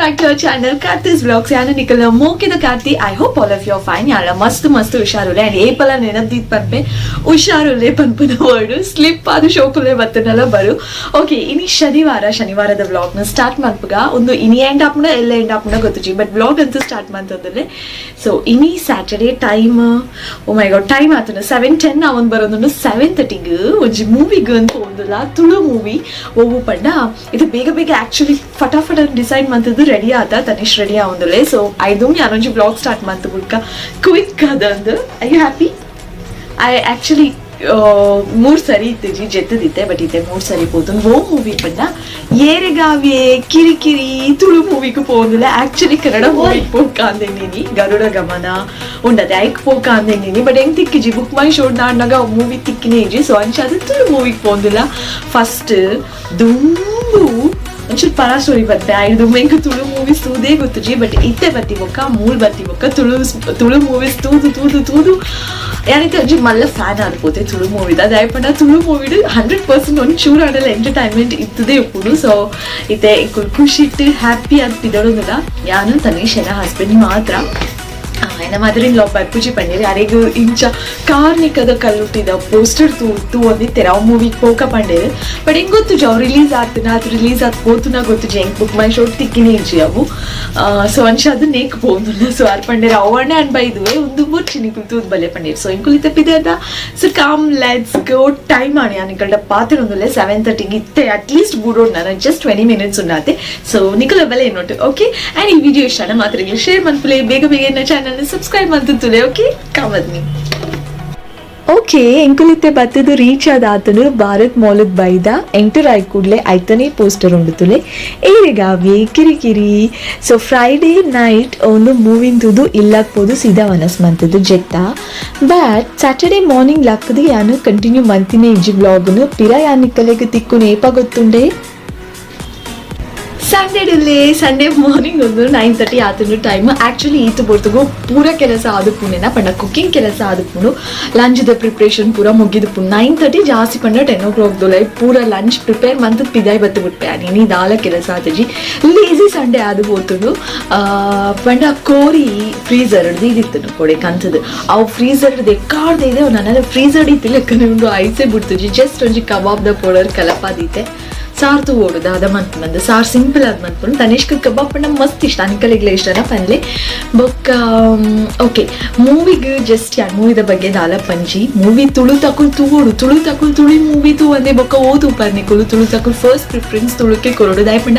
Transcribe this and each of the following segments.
Back to our channel Karthi's vlogs. ಯಾನು ನಿಕಲ ಮೋಕಿದ Karti. I hope all of you fine. ಯಾಳ ಮಸ್ತ್ ಮಸ್ತ್ ಹುಷಾರುಲೆ. ಅಂಡ್ ಏಪಲ ನೆನಪ್ದೀತ್ ಪನ್ಪೆ, ಹುಷಾರುಲೆ ಪನ್ಪುನ ವರ್ಡ್ ಸ್ಲಿಪ್ ಅದು ಶೋಕುಲೆ ಬತ್ತನಲ್ಲ ಬರು. ಓಕೆ, ಇನಿ ಶನಿವಾರ, ಶನಿವಾರದ ವ್ಲಾಗ್ ನ ಸ್ಟಾರ್ಟ್ ಮನ್ಪುಗ. ಒಂದು ಇನಿ ಎಂಡ್ ಆಪುಂಡ ಎಲ್ಲ ಎಂಡ್ ಆಪುಂಡ ಗೊತ್ತುಜಿ, ಬಟ್ ವ್ಲಾಗ್ ಅಂತೂ ಸ್ಟಾರ್ಟ್ ಮಂತಂದ್ರೆ. ಸೊ ಇನಿ Saturday, time, oh my God, time ಆತನ 7:10. ಒಂದು ಬರೋದು 7:30ಗೆ ಒಂಜಿ ಮೂವಿಗ್ ಅಂತ ಒಂದುಲ್ಲ, ತುಳು ಮೂವಿ. ಒವ್ವು ಪಂಡ ಇದು ಬೇಗ ಬೇಗ ಆಕ್ಚುಲಿ ಫಟಾಫಟ ಡಿಸೈಡ್ ಮಂತದ್ದು ರೆಡಿ ಆತ, ತನಿಷ್ ರೆಡಿ ಆವಂದುಲೆ. ಸೊ ಐದು ಯಾನೊಂಜಿ ವ್ಲಾಗ್ ಸ್ಟಾರ್ಟ್ ಮಂತು ಬುಡ್ಕ quick ಅದಂದು. I you happy? I actually ಮೂರು ಸರಿ ಇತ್ತಿಜಿ ಜೆತ್ತದಿತ್ತೆ, ಬಟ್ ಇತ್ತೆ ಮೂರು ಸರಿ ಪೋತು. ಓ ಮೂವಿ ಪಂಡ ಏರೆಗಾವ್ಯೆ ಕಿರಿಕಿರಿ ತುಳು ಮೂವಿಗೆ ಪೋಂದಿಲ್ಲ. ಆಕ್ಚುಲಿ ಕನ್ನಡ ಮೂವಿಗೆ ಪೋಕಾಂದೆಂದಿನಿ, ಗರುಡ ಗಮನ ಉಂಡದೆ, ಐಕ್ ಪೋಕಾಂದೆಂದಿನಿ. ಬಟ್ ಹೆಂಗ್ ತಿಕ್ಕಿಜಿ, ಬುಕ್ ಮೈ ಶೋ ನಾಡ್ನಾಗ ಮೂವಿ ತಿಕ್ಕಿನೇ ಇಜ್ಜಿ. ಸೊ ಅಂಚಾದ ತುಳು ಮೂವಿಗೆ ಪೋಂದಿಲ್ಲ. ಫಸ್ಟ್ ದುಂಬು ಒಂಚೂರು ಪರ ಸ್ಟೋರಿ ಬರ್ತೆ. ಐದು ಮೆಂಕ್ ತುಳು ಮೂವೀಸ್ ತೂದೇ ಗೊತ್ತುಜಿ. ಬಟ್ ಇತ್ತೆ ಬತ್ತಿ ಬೊಕ್ಕ, ಮೂಲ್ ಬತ್ತಿ ಬೊಕ್ಕ ತುಳು ತುಳು ಮೂವೀಸ್ ತೂದು ತೂದು ತೂದು ಯಾನಿತ್ತೆ ಒಂಜಿ ಮಲ್ಲ ಫ್ಯಾನ್ ಆದ್ಪೋತೆ ತುಳು ಮೂವಿದ. ಅದಾಯ್ ಪಂಡ ತುಳು ಮೂವಿಡ್ 100% ಒಂದು ಚೂರು ಆಡಲ್ಲ ಎಂಟರ್ಟೈನ್ಮೆಂಟ್ ಇತ್ತದೇ ಉಪ್ಪುಡು. ಸೊ ಇತ್ತೆ ಖುಷಿಟ್ಟು ಹ್ಯಾಪಿ ಆದ್ ಪಿದಡೊಂದುಲ್ಲ. ಯಾನು, ತನೀಶ್, ಎನ್ನ ಹಸ್ಬೆಂಡ್ ಮಾತ್ರ. ಎನ್ನ ಮದರ್ ಇನ್ ಲಾ ಬರ್ಪುಜಿ ಪಂಡೇರಿ. ಅರೆಗ್ ಇಂಚ ಕಾರ್ನಿಕದ ಕಲ್ಲುಟ್ಟಿದ ಪೋಸ್ಟರ್ ತೂ ತೂ ಒಂದಿತ್ತೆರ್, ಅವು ಮೂವಿಗೆ ಪೋಕ ಪಂಡೇರು. ಬಟ್ ಹೆಂಗ್ ಗೊತ್ತು ಅವು ರಿಲೀಸ್ ಆಗ್ತನ ಅದು ರಿಲೀಸ್ ಆದ್ ಪೋತುನ ಗೊತ್ತುಜಿ. ಹೆಂಗ್ ಬುಕ್ ಮೈ ಶೋ ತಿಕ್ಕಿನೇ ಇಜ್ಜಿ ಅವು. ಸೊ ಅಂಚ ಅದು ನೇಕ್ ಪೋಂದುಲ್ಲ. ಸೊ ಅರ್ ಪಂಡೇರು ಅವಣ್ಣ ಅನ್ ಬೈದುವೆ, ಒಂದು ಬೊರ್ಚಿ ನಿಕುಲ್ ತೂದ್ ಬಲೆ ಪಂಡೇರು. ಸೊ ಇಂಕುಲ್ ತಪ್ಪಿದ. So come, let's go. Time ಆಣಿ ನಿಕಲ್ಡ ಪಾತಿರೊಂದುಲ್ಲೆ. 7:30ಗೆ ಇತ್ತೆ ಅಟ್ಲೀಸ್ಟ್ ಬೂಡೋಡ್ ನಾನು ಜಸ್ಟ್ 20 ಮಿನಿಟ್ಸ್ ಉನ್ನಾತೆ. ಸೊ ನಿಕುಲ ಬಲೆ ನೋಟು. ಓಕೆ, ಆ್ಯಂಡ್ ಈ ವಿಡಿಯೋ ಇಷ್ಟ ಮಾತ್ರ ಶೇರ್ ಮನ್ಪುಲೆ. ಬೇಗ ಬೇಗ ಎನ್ನ ಚಾನಲ್ ಸಬ್ಸ್ಕ್ರೈಬ್ ಮಂತುಲೆ. Okay, come with me. Okay, ಎಂಕುಲಿತ್ತೆ ಬತ್ತದು ರೀಚ್ ಆದ ಆತನು ಭಾರತ್ ಮಾಲದ್ ಬೈದ. ಎಂಟರ್ ಆಯ್ ಕೂಡ್ಲೆ ಐತನೇ ಪೋಸ್ಟರ್ ಉಂಡುತುಲೆ, ಏರೆಗಾವಿ ಕಿರಿಕಿರಿ. ಸೊ ಫ್ರೈಡೇ ನೈಟ್ ಒಂದು ಮೂವಿನ್ ತೂದು ಇಲ್ಲಾಕ್ ಪೋದು ಸೀದಾ ವನಸ್ ಮಂತದ್ದು ಜೆತ್ತ. ಬಟ್ ಸ್ಯಾಟರ್ಡೇ ಮಾರ್ನಿಂಗ್ ಲಕ್ಕದು ಯಾನು ಕಂಟಿನ್ಯೂ ಮಂತಿನೇ ಇಜ್ಜಿ ವ್ಲಾಗ್ನು. ಪಿರ ಯಾನಿಕ್ಕಲೆಗ್ ತಿಕ್ಕು ನೇಪ ಗೊತ್ತುಂಡೆ. ಸಂಡೇ ಡುಲ್ಲೆ, ಸಂಡೇ ಮಾರ್ನಿಂಗ್ ಒಂದು 9:30 ಆತನು ಟೈಮ್. ಆ್ಯಕ್ಚುಲಿ ಈತ ಪೊರ್ತುಗು ಪೂರ ಕೆಲಸ ಆದುಪ್ಪುಂಡೆನ ಪಂಡ ಕುಕ್ಕಿಂಗ್ ಕೆಲಸ ಆದುಪ್ಪುಂಡು, ಲಂಚ್ದ ಪ್ರಿಪ್ರೇಷನ್ ಪೂರ ಮುಗಿದುಪ್ಪುಂಡು. 9:30 ಜಾಸ್ತಿ ಪಂಡ 10 ಓ ಕ್ಲಾಕ್ ದೊಲೈ ಪೂರ ಲಂಚ್ ಪ್ರಿಪೇರ್ ಮಂತ್ ಪಿದಾಯ್ ಬತ್ತು ಬಿಟ್ಪೆ. ನೀನಿ ದಾಲ ಕೆಲಸ ಆತಜಿ. ಲೇಜಿ ಸಂಡೇ ಆದು ಪೋತುಂಡು. ಪಂಡ ಕೋರಿ ಫ್ರೀಸರ್ ಇದಿತ್ತನು ಕೊಡೆ ಕಂತದು. ಅವು ಫ್ರೀಸರ್ ಎಕ್ಕಾಡ್ದೆ ಇದೆ. ನನ್ನ ಫ್ರೀಸರ್ ಇತ್ತು ಲೆಕ್ಕನೆ ಉಂಡು, ಐಸೇ ಬಿಡ್ತುಜಿ. ಜಸ್ಟ್ ಒಂಜಿ ಕಬಾಬ್ದ ಪೌಡರ್ ಕಲಪಾದೀತೆ. ಸಾರ್ ತೂವೋಡು ದಾದ ಮಂತ್ ಮಂದು. ಸಾರ್ ಸಿಂಪಲ್ ಆದ್ ಮನ್ಪುನು. ತನಿಷ್ಕ್ ಕಬಾಬ್ ಪಂಡ ಮಸ್ತ್ ಇಷ್ಟ, ಅನಿಕಲಿಗ್ಲ ಇಷ್ಟನ ಪನ್ಲೆ. ಬೊಕ್ಕ ಓಕೆ, ಮೂವಿಗ್ ಜಸ್ಟ್ ಯಾನ್ ಮೂವಿದ ಬಗ್ಗೆ ದಾಲ ಪಂಜಿ. ಮೂವಿ ತುಳು ತಕುಲ್ ತೂವೋಡು. ತುಳು ತಕುಲ್ ತುಳಿ ಮೂವಿ ತೂ ಅಂದೆ ಬೊಕ್ಕ ಓ ತೂಪರ್ ನಿಕುಲು. ತುಳು ತಕುಲ್ ಫಸ್ಟ್ ಪ್ರಿಫರೆನ್ಸ್ ತುಳುಕೆ ಕೊರೊಡು. ದಾಯ ಪಂಡ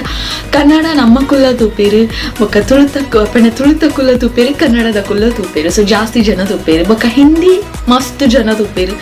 ಕನ್ನಡ ನಮ್ಮ ಕುಲ್ಲ ತೂಪೇರು, ಬೊಕ್ಕ ತುಳು ತಕ್ಕು ಪಂಡ ತುಳು ತಕುಲ್ಲ ತೂಪೇರು, ಕನ್ನಡದ ಕುಲ್ಲ ತೂಪೇರು. ಸೊ ಜಾಸ್ತಿ ಜನ ತೂಪೇರು. ಬೊಕ್ಕ ಹಿಂದಿ ಮಸ್ತ್ ಜನ ತೂಪೇರು,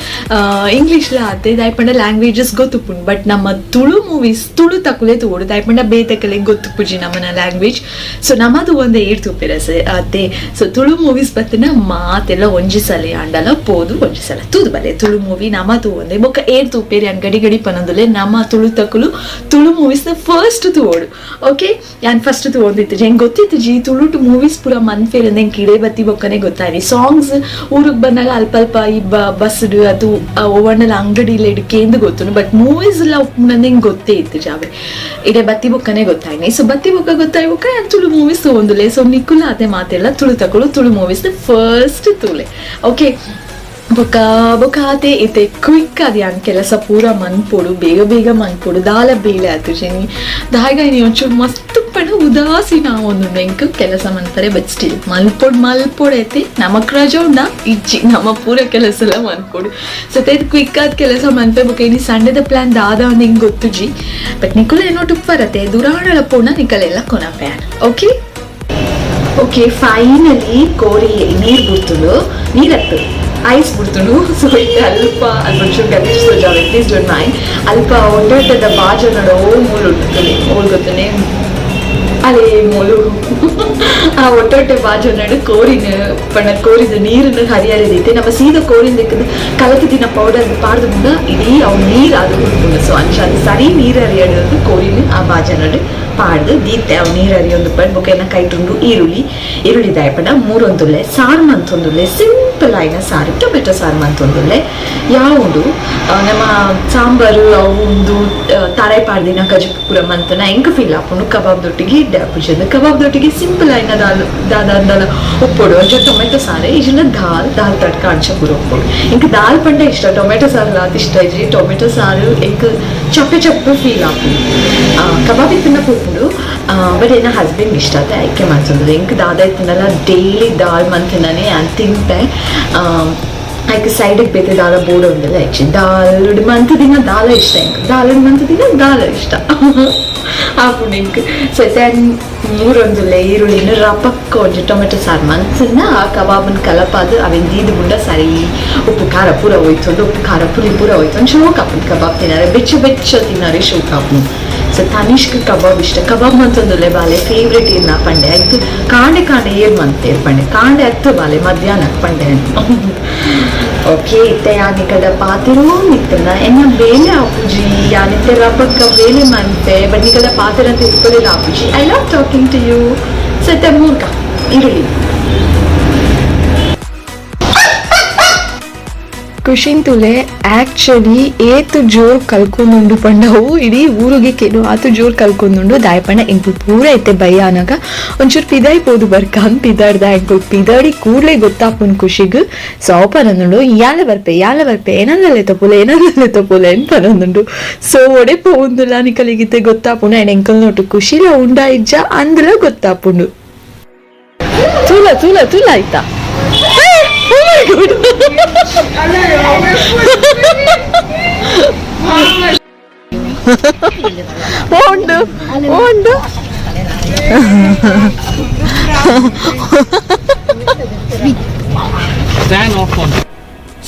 ಇಂಗ್ಲೀಷ್ಲ ಆತೆ. ದಾಯ ಪಂಡ ಲ್ಯಾಂಗ್ವೇಜಸ್ ಗೊತ್ತುಪ್ಪುಂಡು. ಬಟ್ ನಮ್ಮ ತುಳು ಮೂವೀಸ್ ತುಳು ತಕುಲೆ ತೂವೊಡು. ದಾಯ ಪಂಡ ಬೇತಕಲೆ ಗೊತ್ತುಪ್ಪುಜಿ ನಮ್ಮನ ಲ್ಯಾಂಗ್ವೇಜ್. ಸೊ ನಮ್ಮದು ಒಂದು ಏರ್ ತೂಪೇರ ಅತ್ತೆ. ಸೊ ತುಳು ಮೂವೀಸ್ ಬತ್ತಿನ ಮಾತೆಲ್ಲ ಒಂಜಿ ಸಲ ಆಂಡಲ ಪೋದು ಒಂಜಿ ಸಲ ತೂದು ಬಲೆ ತುಳು ಮೂವಿ ನಮ ತೂವೊಂದೆ. ಬೊಕ್ಕ ಏರ್ ತೂಪೇರಿ ಅನ್ ಗಡಿ ಗಡಿ ಪನೊಂದುಲೆ, ನಮ್ಮ ತುಳು ತಕುಲು ತುಳು ಮೂವೀಸ್ನ ಫಸ್ಟ್ ತೂವೋಡು. ಓಕೆ, ಯಾನ್ ಫಸ್ಟ್ ತೂವೊಂದಿತ್ತು. ಹೆಂಗ್ ಗೊತ್ತಿತ್ತು ಜಿ ತುಳುಟು ಮೂವೀಸ್ ಪೂರ ಮನ್ಫೇರ್ ಅಂದ್ ಹೆಂಗ್ ಕಿಡೆ ಬತ್ತಿ ಬೊಕ್ಕನೆ ಗೊತ್ತಾಯ್ತು. ಸಾಂಗ್ಸ್ ಊರಿಗೆ ಬಂದಾಗ ಅಲ್ಪ ಅಲ್ಪ ಈ ಬಸ್ ಅದು ಒವಣ್ಣಲ ಅಂಗಡಿಲಿ ಇಡ್ಕೇಂದು ಗೊತ್ತು. ಬಟ್ ಮೂವೀಸ್ ಎಲ್ಲ ಉಪ್ಪುನಂದ್ ಹೆಂಗ್ ಗೊತ್ತೇ ಇತ್ತು ಜಾವೆ. ಇಡೆ ಬತ್ತಿ ಬೊಕ್ಕನೆ ಗೊತ್ತಾಯ್ನಿ. ಸೊ ಬತ್ತಿ ಬೊಕ್ಕ ಗೊತ್ತಾಯ್ ಬೊಕ್ಕ ಯಾನ್ ತುಳು ಮೂವೀಸ್ ತಗೊಂದುಲೆ. ಸೊ ನಿಕ್ಕುಲ ಅದೇ ಮಾತೆಲ್ಲ, ತುಳು ತಕುಲು ತುಳು ಮೂವೀಸ್ ಫಸ್ಟ್ ತೂಲೆ. ಓಕೆ, ಬೊಕ್ಕ ಬೊಕ್ಕ ಆತೆ ಇತ್ತೆ ಕ್ವಿಕ್ ಅದು ಯಾನ್ ಕೆಲಸ ಪೂರ ಮನ್ಪೊಡು, ಬೇಗ ಬೇಗ ಮನ್ಪೊಡು. ದಾಲ ಬೇಳೆ ಆತು ಜೆನಿ ದಾಯ್ಗ ನೀ ಒಂಚೂರು ಮಸ್ತ್ ಪಂಡ ಉದಾಸೀನ ಒಂದು ಎಂಕ್ ಕೆಲಸ ಮನ್ಪರೆ. ಬಟ್ ಸ್ಟಿಲ್ ಮಲ್ಪೊಡು ಮಲ್ಪೊಡು ಐತೆ. ನಮಕ್ ರಜೆ ಉಂಡ ಇಜ್ಜಿ, ನಮ್ಮ ಪೂರ ಕೆಲಸ ಎಲ್ಲ ಮನ್ಪೊಡು. ಸೊ ಕ್ವಿಕ್ ಆದ ಕೆಲಸ ಮನ್ಪೆ. ಬೊಕ್ಕ ಇನಿ ಸಂಡೆದ ಪ್ಲಾನ್ ದಾದ ಅಂದ್ ಹಿಂಗ್ ಗೊತ್ತುಜಿ. ಬಟ್ ನಿಕುಲು ಏನೋ ಟುಪ್ಪರತೆ ದುರಾಣಳ ಪೋಣ ನಿಕಲೆಲ್ಲ ಕೊನಪೆ. ಓಕೆ ಓಕೆ, ಫೈನಲಿ ಕೋರಿ ನೀರು ಬಿಡ್ತುಂಡು, ನೀರತ್ತು ಐಸ್ ಬಿಡ್ತುಂಡು. ಸೊ ಇತ್ತೆ ಅಲ್ಪ ಅಲ್ಪ ಒಂಚೂರು ಗಲೀಜು ತೋಜಾವೆ, ಪ್ಲೀಸ್ don't mind. ಅಲ್ಪ ಒಡ್ಡೊಡ್ಡದ ಬಾಜನಡ ಓ ಮೂಲು ಉಂಟು, ಓಲ್ ಗೊತ್ತನೆ ಅಲೇ ಮೂಲು. ಆ ಒಟ್ಟೊಟ್ಟೆ ಬಾಜನಡು ಕೋರಿನ ಪಂಡ ಕೋರಿದ ನೀರನ್ನು ಹರಿಯರಿದೈತೆ. ನಮ್ಮ ಸೀದ ಕೋರಿನ ದಿಕ್ಕದು ಕಲಕ ದಿನ ಪೌಡರ್ ಪಾಡ್ದು ಮುಂಡ ಇಡೀ ಅವು ನೀರು ಅದು ಬಿಡ್ತುಂಡು. ಸೊ ಅಂಚ ಅದು ಸರಿ ನೀರು ಹರಿಯಡು ಕೋರಿನ ಆ ಬಾಜನಡು. ಪಾಡ್ದು ದೀತೆ ಅವು ನೀರು ಅರಿಯೊಂದು ಪಡ್ ಬೊಕ ಎನ್ನ ಕೈಟುಂಡು ಈರುಳ್ಳಿ ಈರುಳ್ಳಿ ದಾಯಪಡ ಮೂರೊಂದುಲ್ಲೆ ಸಾರು ಮಂತೊಂದುಲ್ಲೆ ಸಿಂಪಲ್ ಆಯಿನ ಸಾರು ಟೊಮೆಟೊ ಸಾರು ಮಂತೊಂದುಲ್ಲೆ ಯಾವುಂಡು ನಮ್ಮ ಸಾಂಬಾರು ಅವು ಒಂದು ತಾರೆ ಪಾಡ್ದಿನ ಕಜಿಪು ಪೂರ ಮಂತನ ಎಂಕ್ ಫೀಲ್ ಆಪುಂಡು ಕಬಾಬ್ ದೊಟ್ಟಿಗೆ ಇಡ್ಡೆ ಆಪುಜಿ ಕಬಾಬ್ ದೊಟ್ಟಿಗೆ ಸಿಂಪಲ್ ಆಯಿನ ದಾಲ್ ದಾದ ಉಪ್ಪೊಡು ಅಂಚ ಟೊಮೆಟೊ ಸಾರು ಇಜಿನ ದಾಲ್ ದಾಲ್ ತಡ್ಕ ಅಂಚ ಪೂರ ಉಪ್ಪೊಡು ಇಂಕ್ ದಾಲ್ ಪಂಡ ಇಷ್ಟ ಟೊಮೆಟೊ ಸಾರು ಆತ್ ಇಷ್ಟ ಇಜ್ಜಿ ಟೊಮೆಟೊ ಸಾರು ಎಂಕ್ ಚಪ್ಪೆ ಚಪ್ಪೆ ಫೀಲ್ ಆಪುಂಡು ಕಬಾಬ್ ಇತ್ತಿನ ಪೋಪುಂಡು ಬಟ್ ಎನ್ನ ಹಸ್ಬೆಂಡ್ ಇಷ್ಟ ಆತೆ ಐಕೆ ಮಂತೊಂದು ಎಂಕ್ ದಾದ ಇತ್ತಿನಲ್ಲ ಡೈಲಿ ದಾಲ್ ಮಂತನನೆ ಯಾನ್ ತಿಂಪೆ ಐಕ್ ಸೈಡಿಗೆ ಬೇತೆ ದಾಲ ಬೋರ್ಡ್ ಒಂದೆಲ್ಲ ಹೆಚ್ಚಿ ದಾಲ್ ಮಂತ್ ದಿನ ದಾಲ ಇಷ್ಟ ಎಂಕ್ ದಾಲ್ ಮಂತ್ ದಿನ ದಾಲ ಇಷ್ಟ ಆಪುಂಡು ಎಂಕ್ ಸೊ then ಮೂರೊಂದುಲ್ಲೆ ಈರುಳ್ಳಿನ ರಪಕ್ಕ ಒಂಜಿ ಟೊಮೆಟೊ ಸಾರು ಮಂತನ ಆ ಕಬಾಬನ್ ಕಲಪಾದು ಅವೆನ್ ದೀದು ಬುಂಡ ಸರಿ ಉಪ್ಪು ಖಾರ ಪೂರ ಹೋಯ್ತೊಂದು ಉಪ್ಪು ಖಾರ ಪುರಿ ಪೂರ ಹೋಯ್ತು ಶೋಕ್ ಆಪುಂಡು ಕಬಾಬ್ ತಿನ್ನಾರೆ ಬೆಚ್ಚ ಬೆಚ್ಚ ತಿನ್ನಾರೆ ಶೋಕ್ ಆಪುಂಡು ಸೊ ತನಿಷ್ಕ್ ಕಬಾಬ್ ಇಷ್ಟ ಕಬಾಬ್ ಮಂತೊಂದುಲ್ಲೆ ಬಾಲೆ ಫೇವ್ರೆಟ್ ಇನ್ನ ಪಂಡೆ ಐಕ್ ಕಾಂಡೆ ಕಾಂಡೆ ಏರ್ ಮಂತೇರ್ ಪಂಡೆ ಕಾಂಡೆ ಅತ್ತು ಬಾಲೆ ಮಧ್ಯಾಹ್ನ ಪಂಡೆ ಓಕೆ ಇತ್ತೆ ಯಾನಿಕಡ ಪಾತೆರೋ ನಿತ್ತನ ಎನ್ನ ಬೇಲೆ ಆಪುಜಿ ಯಾನಿತ್ತೆ ರಪಕ್ಕ ಬೇಲೆ ಮಂತೆ ಬಟ್ ನಿಕಡ ಪಾತೆರಂತ ಇಟ್ಕೊಳ್ಳಿಲ್ಲ ಆಪುಜಿ I love talking to you so ಇತ್ತೆ ಮೂರ್ಖ ಈರುಳ್ಳಿ ಖುಷಿನ್ ತುಲೆ ಆಕ್ಚುಲಿ ಏತ್ ಜೋರ್ ಕಲ್ಕೊಂದುಂಡು ಪಂಡವು ಇಡೀ ಊರಿಗೆ ಕೇನು ಆತು ಜೋರ್ ಕಲ್ಕೊಂದುಂಡು ದಾಯಪಂಡ ಎಂಕುಲು ಪೂರ ಐತೆ ಭಯ ಅನಾಗ ಒಂಚೂರು ಪಿದಾಯಿ ಪೋದು ಬರ್ಕ ಪಿದಾಡ್ದ ಎಂಕುಲು ಪಿದಾಡಿ ಕೂಡ್ಲೆ ಗೊತ್ತಾಪುನ್ ಖುಷಿಗ್ ಸೊ ಅವು ಪನೊಂದುಂಡು ಯಾಲ ಬರ್ಪೆ ಯಾಲ ಬರ್ಪೆ ಏನಲ್ಲೇ ತಪುಲೆ ಏನಲ್ಲೇ ತಪುಲೆ ಅಂತ ಪನೊಂದುಂಡು ಸೊ ಒಡೆ ಪೋಂದುಲ್ಲ ನಿಕಲಿಗಿತ್ತೆ ಗೊತ್ತಾಪುಂಡು ಅಂಡ್ ಎಂಕಲ್ ನೋಟು ಖುಷಿಲ ಉಂಡ ಇಜ್ಜ ಅಂದ್ಲ ಗೊತ್ತಾಪುಂಡು ತೂಲ ತೂಲ ತೂಲ ಆಯ್ತಾ. Oh my God. ಉಂಡು ಉಂಡು. Stand off on.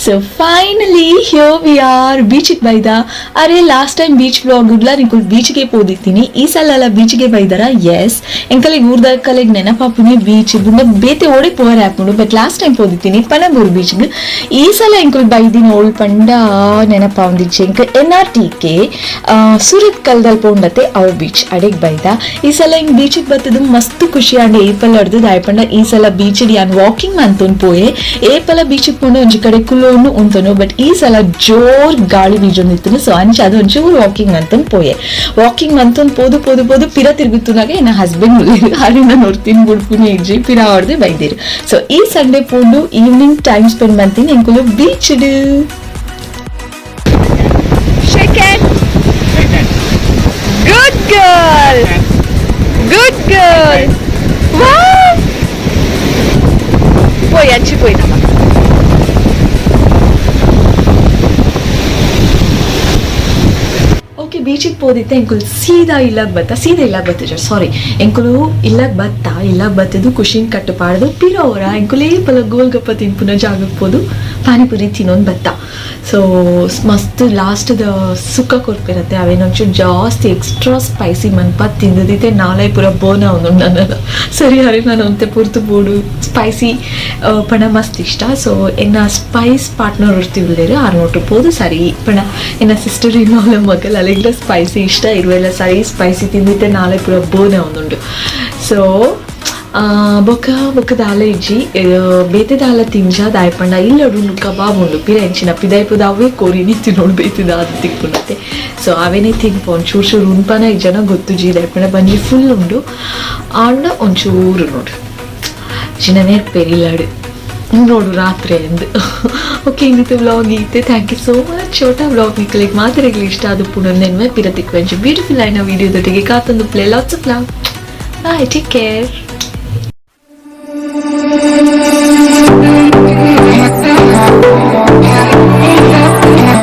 So finally here we are ಬೀಚಿಗೆ ಬೈದ. ಅರೆ ಲಾಸ್ಟ್ ಟೈಮ್ ಬೀಚ್ ವ್ಲಾಗ್ ಉಡ್ಲ ನಿಕುಲ್ ಬೀಚ್ಗೆ ಪೋದಿತ್ತೀನಿ ಈ ಸಲ ಅಲ್ಲ ಬೀಚ್ಗೆ ಬೈದಾರ. ಎಸ್ ಎಂಕಲಿಗೆ ಊರ್ದ ಕಲೆಗ್ ನೆನಪಾಪುನಿ ಬೀಚ್ ಬುಂಡ ಬೇತೆ ಓಡೆ ಪೋರೆ ಆಪುಂಡು ಬಟ್ ಲಾಸ್ಟ್ ಟೈಮ್ ಪೋದಿತ್ತೀನಿ ಪನಂಬೂರು ಬೀಚ್ಗೆ. ಈ ಸಲ ಎಂಕುಲ್ ಬೈದಿನ ಓಳ್ ಪಂಡ ನೆನಪಾವಂದಿಚ್ಚೆ ಎಂಕ್ ಎನ್ ಆರ್ ಟಿ ಕೆ ಸೂರತ್ ಕಲ್ದಲ್ ಪೋಂಡತೆ ಅವು ಬೀಚ್ ಅಡೆಗ್ ಬೈದ. ಈ ಸಲ ಹಿಂಗ್ ಬೀಚಿಗೆ ಬತ್ತದು ಮಸ್ತ್ ಖುಷಿ ಆಂಡ ಏಪಲ್ ಅಡ್ದು ದಾಯಪಂಡ ಈ ಸಲ ಬೀಚ್ ಯಾನ್ ವಾಕಿಂಗ್ ಮಂತೊಂದು ಪೋಯೆ ಏಪಲ ಬೀಚಿಗೆ ಪೋಂಡ ಒಂಜಿ ಕಡೆ ಕುಲೋನು ಉಂತನು ಬಟ್ ಈ ಸಲ ಜೋರ್ ಗಾಳಿ ಬೀಜೊಂದಿತ್ತು ಸೊ ಅಂಚ ಅದು ಒಂಚೂರು ವಾಕಿಂಗ್ ಮಂತೊಂದು ಪೋಯೆ ವಾಕಿಂಗ್ ಮಂತೊಂದು ಪೋದು ಪೋದು ಪೋದು ಪಿರ ತಿರುಗುತ್ತುನಾಗ ಎನ್ನ ಹಸ್ಬೆಂಡ್ ಅರಿನ ನೋಡ್ತೀನಿ ಬುಡ್ಪುನಿ ಇಜ್ಜಿ ಪಿರ ಹೊಡೆದು ಬೈದಿರು. ಸೊ ಈ ಸಂಡೇ ಪೋಂಡು ಈವ್ನಿಂಗ್ ಟೈಮ್ ಸ್ಪೆಂಡ್ ಮಾಡ್ತೀನಿ ಎಂಕುಲು beach. Shake hand. Good girl. Good girl. Wow. ಪೋಯಿ ಅಂಚಿ ಪೋಯಿನಮ್ಮ. ಓಕೆ ಬೀಚಿಗೆ ಪೋದಿತ್ತೆ ಎಂಕುಲು ಸೀದಾ ಇಲ್ಲಾಗ ಬತ್ತ ಸೀದಾ ಇಲ್ಲಾಗ ಬತ್ತಿಜ ಸಾರಿ ಎಂಕುಲು ಇಲ್ಲಾಗ ಬತ್ತ ಇಲ್ಲಾಗ ಬತ್ತಿದ್ದು ಖುಷಿನ್ ಕಟ್ಟು ಪಾಡ್ದು ಪಿರೋರ ಎಂಕುಲು ಏಪಲ ಗೋಲ್ಗಪ್ಪ ತಿನ್ಪುನ ಜಾಗಕ್ಕೆ ಪೋದು ಪಾನಿಪುರಿ ತಿನ್ನೋದು ಬತ್ತ. ಸೊ ಮಸ್ತ್ ಲಾಸ್ಟ್ದ ಸುಕ್ಕ ಕೊರ್ಪಿರತ್ತೆ ಅವೇನೊಂಚೂರು ಜಾಸ್ತಿ ಎಕ್ಸ್ಟ್ರಾ ಸ್ಪೈಸಿ ಮನ್ಪ ತಿಂದದಿತ್ತೆ ನಾಳೆ ಪೂರ ಬೋನ ಒಂದು ನನ್ನ ಸರಿ ಹರಿ ನಾನು ಅಂತೆ ಪೂರ್ತು ಬೋಡು ಸ್ಪೈಸಿ ಪಣ ಮಸ್ತ್ ಇಷ್ಟ. ಸೊ ಎನ್ನ ಸ್ಪೈಸ್ ಪಾರ್ಟ್ನರ್ ಇರ್ತೀವಿಲ್ಲೇರು ಆರು ನೋಟು ಪೋದು ಸರಿ ಪಣ ಎನ್ನ ಸಿಸ್ಟರ್ ಇನ್ನೊಂದು ಮಗಲ್ ಅಲ್ಲಿಗ್ಲ ಸ್ಪೈಸಿ ಇಷ್ಟ ಇರುವೆಲ್ಲ ಸರಿ ಸ್ಪೈಸಿ ತಿಂದಿತ್ತೆ ನಾಳೆ ಪೂರ ಬೋನ ಒಂದುಂಡು. ಸೊ ಬೊಕ ಬೊಕ ದಾಲ ಇಜ್ಜಿ ಬೇತೆ ದಾಲ ತಿಂಜ ದಾಯಪಂಡ ಇಲ್ಲಡು ಕಬಾಬ್ ಉಂಡು ಪಿರ ಎಂಚಿನ ಪಿದಾಯ್ಪುದ ಅವೇ ಕೋರಿನಿ ತಿನ್ನೋಡು ಬೇತೆ ದಾದ ತಿಕ್ಕುನತ್ತೆ. ಸೊ ಅವೇನೇ ತಿನ್ಪ ಒಂಚೂರು ಚೂರು ಉಣ್ಪನ ಜನ ಗೊತ್ತು ಜಿ ದಾಯಪಂಡ ಬಂಜಿ ಫುಲ್ ಉಂಡು ಆಂಡ ಒಂಚೂರು ನೋಡು ಜಿನನೇ ಪೆರಿಲಾಡು ನೋಡು ರಾತ್ರಿ ಎಂದು. ಓಕೆ ಇನ್ನಿತ್ತು ವ್ಲಾಗ್ ಈತೆ thank you so much Chhota vlog ನಿಕ್ಕಲಿಗೆ ಮಾತ್ರೆಗಳು ಇಷ್ಟ ಅದು ಪುನಃ ನೆನ್ಮೆ ಪಿರತಿಕ್ ಬ್ಯೂಟಿಫುಲ್ ಆಯ್ನ ವಿಡಿಯೋದೊಟ್ಟಿಗೆ ಕಾತೊಂದು play lots of love bye take care.